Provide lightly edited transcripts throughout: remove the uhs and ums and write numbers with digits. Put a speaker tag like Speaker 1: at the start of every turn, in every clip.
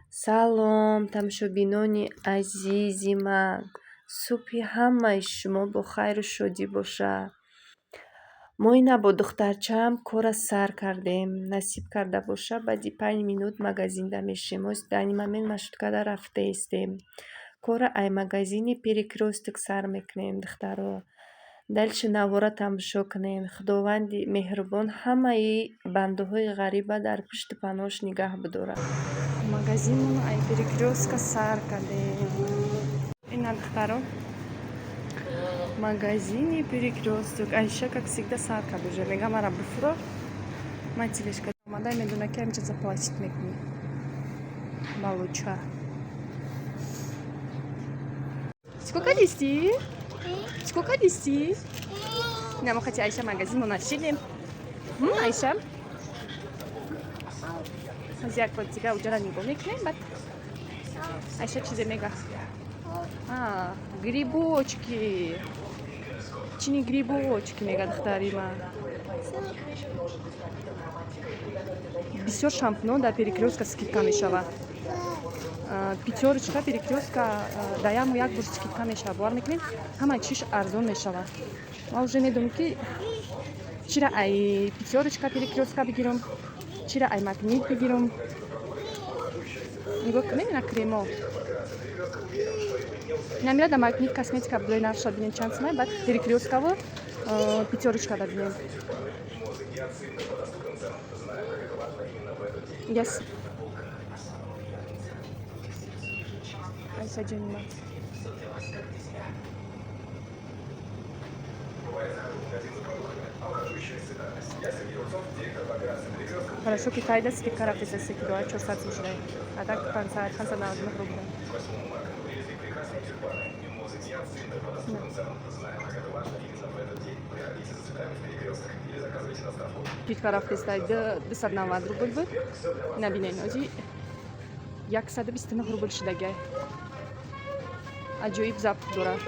Speaker 1: Салом, тамошобинони азизи ман. Субҳи ҳамаи шумо бо хайру шодӣ бошад. Мо ина бо духтарчаам кора сар кардем. Насиб карда боша, баъди 5 минут магазинда мешем. Оз данный момент маршруткада рафтаистем. Кора ай магазини «Перекрёсток» сар мекунем, духтаро. Дальше навора тамошо кунем. Худованди меҳрубон ҳамаи бандаҳои ғариба дар пушту паноҳаш нигаҳ бидорад. Магазинмон ай «Перекрёстка» сар кардем. Ина, духтаро, магазини «Перекрёсток». Айша, как всегда, сар кард уже. Мега, мара бифуро. Ма тележка омада, медона, ки ҳаминҷа заплатить мекунӣ. Балуча. Сколько дести? Сколько дести? Не, мы хотя Айша магазин нашили. Айша? Аз як бор дига уҷара нигоҳ мекунем, баъд Айша чизе мега. А, грибочки. Чини грибочки мега духтари ман. Бисёр шампунон дар «Перекрёстка» скидка мешавад. «Пятёрочка», «Перекрёстка» дар як моҳ як бор скидка мешавад. Бовар мекунед, ҳама чиш арзон мешавад. Ман уже медонам, ки чира ай «Пятёрочка», «Перекрёстка» бигирам, чира ай «Магнит» бигирам. Нигоҳ кунед, ина кремо. Ина мира дар «Магнит» косметика бидои нархша бинем чанд сумай, баъд «Перекрёсткаву» «Пятёрочкада» бинем. Yes. Айша ҷони ман. Хорошо, ки тайда скидка рафтеса, 3 килоа 400 сум шудай. А так 500, 599 рубля. Скидка рафтеста, 290 рубл буд. Набинен, ози 129 рубл шудагай. Аҷоиб запах дорад.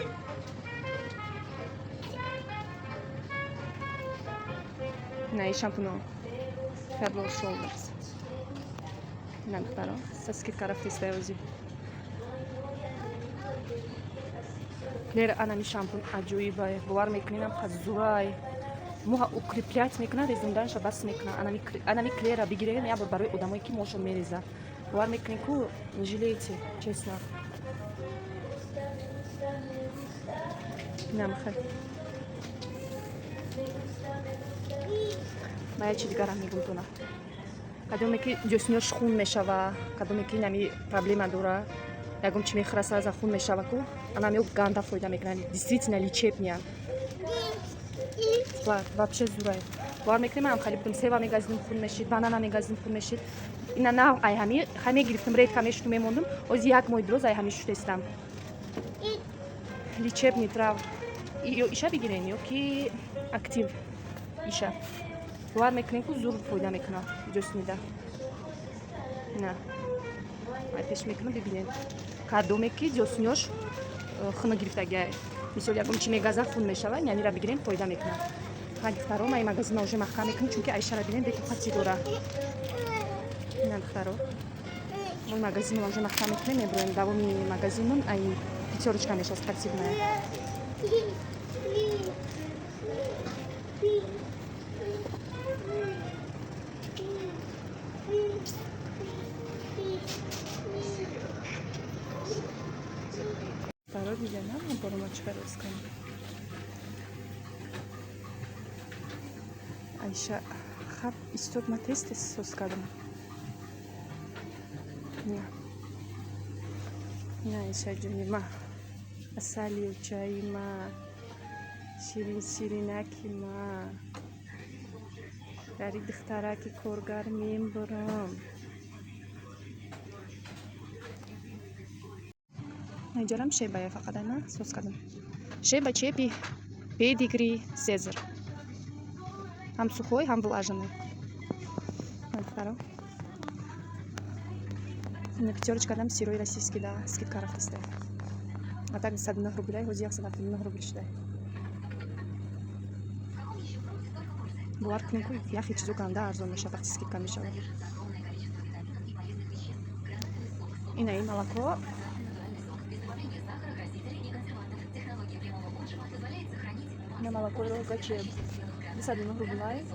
Speaker 1: На, и шампуно. Head and Shoulders. Ина, духтаро, са скидка рафтеста ози. Лера, анами шампун аҷоибай. Бовар мекунед, зурай. Мӯҳа укреплять мекунад, резонданша бас мекунад. Анами Клера бигиред як бор барои одамое, ки мӯшон мереза. Бовар мекунед ку, не жалеете, честно. Инам хел. Ма як чи дигарам мегум тона. Кадоме ки ҷосинош хун мешава, кадоме ки инами проблема дора, ягон чи мехӯра, сразу хун мешава ку, анами ганда фоида мекунад. Действительно лечебный. Вообще зурай. Бовар мекунед, манам хали будам, сева мегазидим, хун мешид, банана мегазидим, хун мешид. Ина нав ай ҳами хай мегирифтам, редко мешуду мемондум. Ози як моҳи дуроз ай ҳами шудестам. Лечебный трав. Ё иша бигирен, ё ки актив иша. Бовар мекунед ку, зур фоида мекунад ҷоснида. На. Ай пеш мекунам, бибинед. Кадоме ки ҷосниёш хуна гирифтагиай. Мисол, ягон чи мегаза, хун мешава, янира бигирем, фоида мекунад. Ха, духтаро, ман магазина уже маҳкам мекунем, чунки Айшара бинем, бетоқатӣ дора. Ина, духтаро. Мо магазинро уже маҳкам мекунем, меброем. Давоми магазинмон ай «Пятёрочка» меша, спортивная. Духтаро, дидена, борома чӣ рост кунем. Айша хаб истод, ма тез тез соз кардам. На. На, Айша ҷони ма. Асали чаи ма. Ширин ширинаки ма. Дари духтараки коргар мебурам. Иҷарам шебая фақат ана соз кардам. Шеба, чепи, Педигри, Сезар. Ҳам сухой, ҳам влажный. Духтаро. На «Пятёрочка» дам сирои российский да скидка рафтаста. А так 109 рублей, ҳози 179 рубл шудай. Бовар кунем ку, яхе чизо ганда арзон мешавад, вақти скидка мешавад.
Speaker 2: Ина ин молоко. Ина молоко рогачи 209 рублай.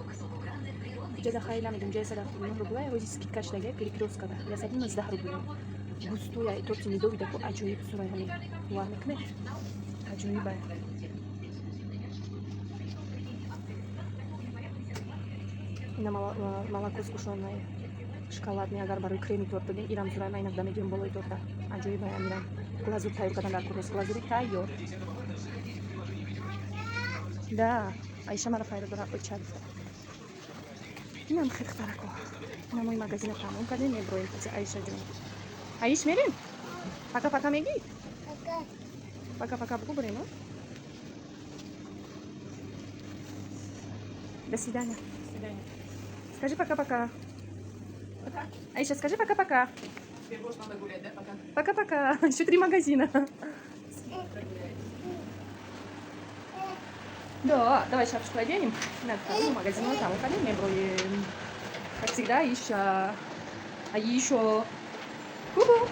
Speaker 2: Иҷаза хайр намедум, ҷоя 179 рублай, ҳози скидка шудага Перекрёсткада 119 рублай. Густой торти медовый дако аҷоиб сурай ҳамин. Бовар мекунед? Аҷоибай. Ина молоко сгущённое, шоколадный, агар барои креми торт бигем, ирам зурай, ман инак мегирам болои торта. Аҷоибай амирам. Глазур тайёр кардан дар кор нест, глазури тайёр. Да, Аиша мара файда дора оча гуфта. Инам хел хтарако. Ина мои магазина тамом кардем, меброем паси Аиша ҷон. Аиш мерем? Пока-пока меги? Пока-пока бугу бурем, а? До свидания.
Speaker 3: До свидания.
Speaker 2: Скажи пока-пока. Аиша, скажи пока-пока.
Speaker 3: Тебе больше надо гулять, да? Пока.
Speaker 2: Пока-пока. Еще 3 магазина. Да, давай шапочку оденем. На вторую магазину там уходим, меброем. Как всегда, Аиша. Аиша. Ку-ку.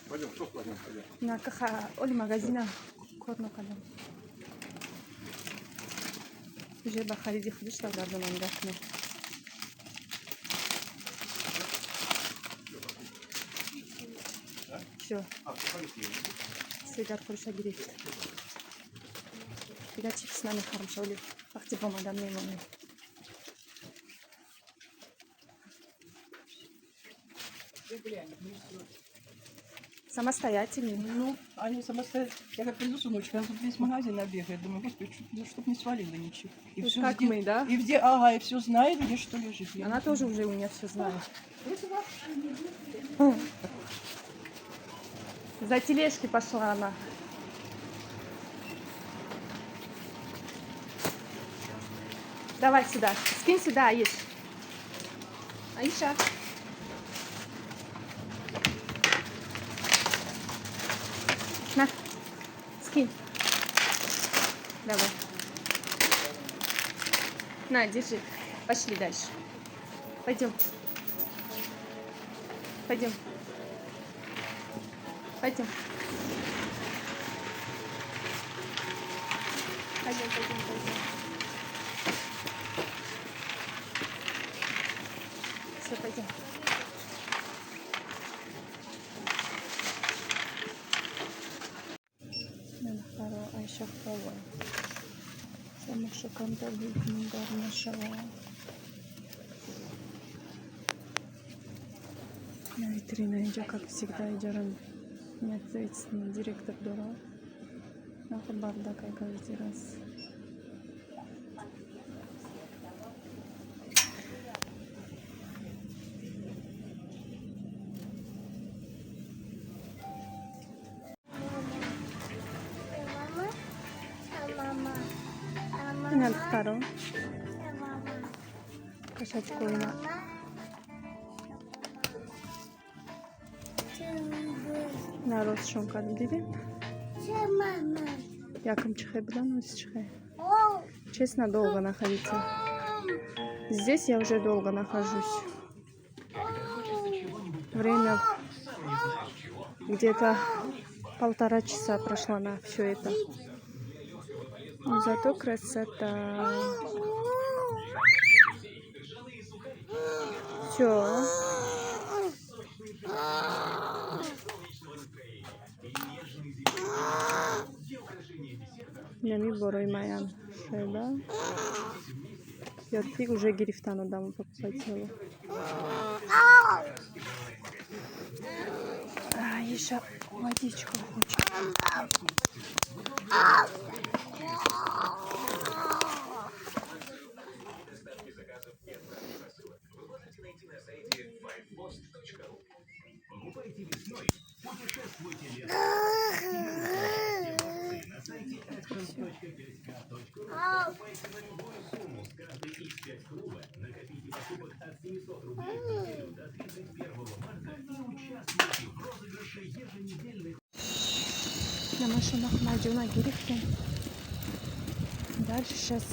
Speaker 4: Пойдем, что пойдем, пойдем.
Speaker 2: На каха, оли магазина. Корно кадам. Уже ба хариди худиш та гардонам гакне. Всё. Сигар хӯриша гирифт. Дигар чипс намехарам, шавли вақти бомадан мемонем. Самостоятельные.
Speaker 3: Ну, они самостоятельные. Я как приду с внучкой, она тут весь магазин набегает. Думаю, господи, чтоб не свалила ничего. И
Speaker 2: Вот
Speaker 3: всё
Speaker 2: как
Speaker 3: где
Speaker 2: мы, да?
Speaker 3: И где, ага, и все знает, где что лежит. Я
Speaker 2: Она
Speaker 3: не
Speaker 2: тоже
Speaker 3: знаю.
Speaker 2: уже у меня все знает. За тележки пошла она. Давай сюда. Скинь сюда, Аиш. Аиша. На. Скинь. Давай. На, держи. Пошли дальше. Пойдем. Пойдем. Пойдем. Пойдем, пойдем, пойдем. Все, пойдем. Айша хова. Самушакам нашава. На витрина инҷа, как всегда, иҷара ответственный директор дора. Нахуй бардак ай каждый раз. Ина духтаро. Кошачкоина. Нарозшон кардем, дидем? Якам чихе будан, оз чихе. Честно, долго находиться. Здесь я уже долго нахожусь. Время где-то 1,5 часа прошло на все это. Но зато красота. Все. Нами борои маян шеба. Ёрфи уже гирифтан одамо покупателу. Аиша водичку хочет. На машинах Мадюна гирифтем. Дальше сейчас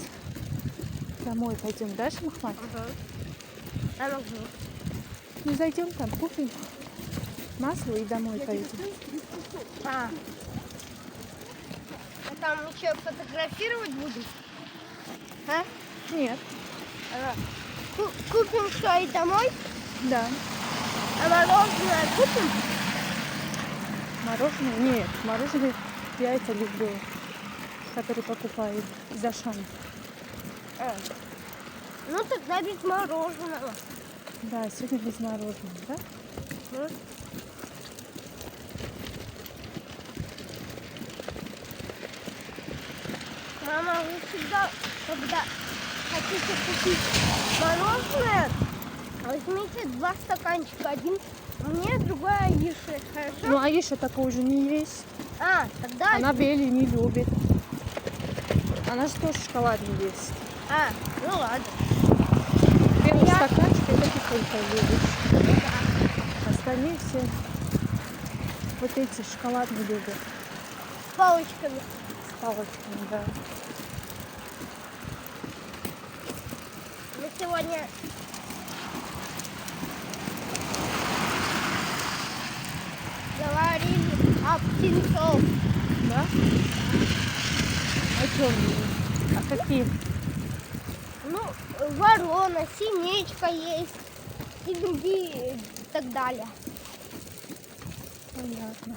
Speaker 2: домой пойдем. Дальше, Махмад?
Speaker 5: Ага.
Speaker 2: Ну зайдем там, купим. Масло и домой поедем.
Speaker 5: А. А там еще фотографировать будем? А?
Speaker 2: Нет.
Speaker 5: А. Купим что и домой?
Speaker 2: Да.
Speaker 5: А мороженое купим?
Speaker 2: Мороженое? Нет, мороженое я это люблю, который покупают из Ашана.
Speaker 5: А. Ну тогда без мороженого.
Speaker 2: Да, сегодня без мороженого, да?
Speaker 5: Ну. Мама, вы всегда, когда хотите купить мороженое, возьмите 2 стаканчика. Один мне, другой Аише, хорошо?
Speaker 2: Ну, Аиша такой уже не есть.
Speaker 5: А, тогда...
Speaker 2: Она белый не любит. Она же тоже шоколад не ест.
Speaker 5: А, ну ладно.
Speaker 2: Белый стаканчик это ты только любишь.
Speaker 5: Ну, да.
Speaker 2: Остальные все вот эти шоколад не любят.
Speaker 5: С палочками.
Speaker 2: С палочками, да.
Speaker 5: Мы сегодня говорили о птенцов.
Speaker 2: Да? О чем? А какие?
Speaker 5: Ну, ворона, синичка есть и другие и так далее.
Speaker 2: Понятно.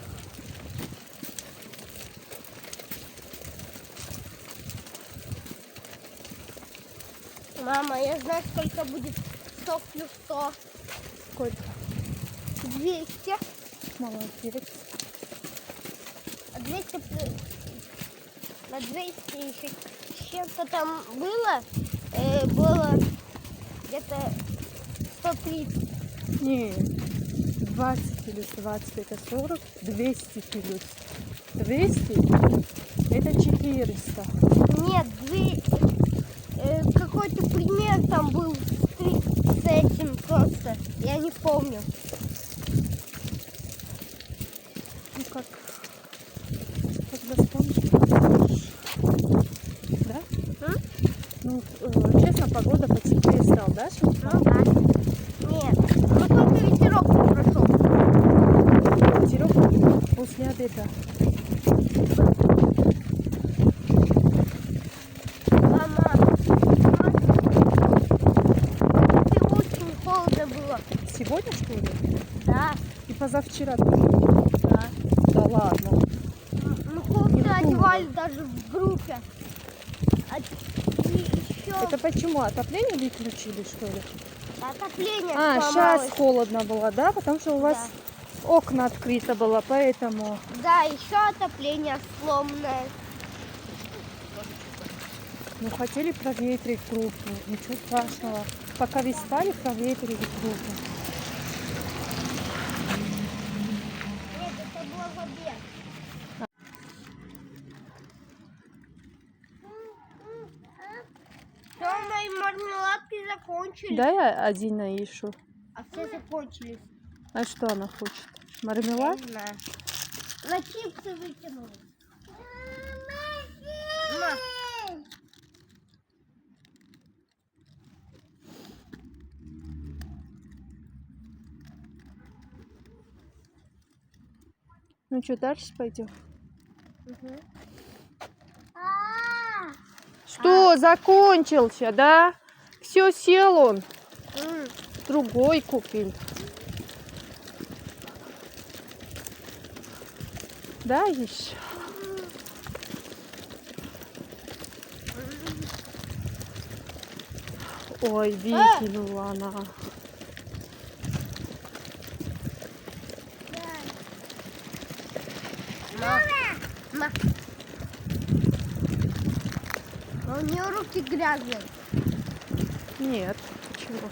Speaker 5: Мама, я знаю, сколько будет 100 плюс 100.
Speaker 2: Сколько?
Speaker 5: 200.
Speaker 2: Молодец.
Speaker 5: А 200 плюс... На 200 еще чем-то там было. Было где-то 130.
Speaker 2: Нет, 20 плюс 20 это 40, 200 плюс 200 это 400.
Speaker 5: Нет, какой-то пример там был с этим просто, я не помню.
Speaker 2: Ну как, когда вспомнишь, да?
Speaker 5: М?
Speaker 2: Ну, честно, погода потеплее стала, да?
Speaker 5: Ну да. Нет, ну только ветерок прошел.
Speaker 2: Ветерок после обеда.
Speaker 5: Мама, очень холодно было.
Speaker 2: Сегодня, что ли?
Speaker 5: Да.
Speaker 2: И позавчера тоже?
Speaker 5: Да.
Speaker 2: Да ладно.
Speaker 5: Ну, кофты одевали даже в группе. И еще...
Speaker 2: Это почему? Отопление выключили, что ли?
Speaker 5: Отопление
Speaker 2: А,
Speaker 5: сломалось.
Speaker 2: сейчас холодно было, да? Потому что у вас
Speaker 5: да.
Speaker 2: окна открыто было, поэтому...
Speaker 5: Да, еще отопление сломанное.
Speaker 2: Ну, хотели проветрить группу, ничего страшного. Пока вы спали, проветрили группу.
Speaker 5: Нет, это было в обед. Все, мои мармеладки закончились.
Speaker 1: Дай один Аишу.
Speaker 5: А все закончились.
Speaker 1: А что она хочет? Мармелад?
Speaker 5: Я не знаю. На чипсы выкинула. На.
Speaker 1: Ну что, дальше пойдем?
Speaker 5: Угу.
Speaker 1: Что, закончился, да? Все, сел он. Другой купил. Да, еще? Ой, выкинула она.
Speaker 5: Мама. У нее руки грязные.
Speaker 1: Нет, почему?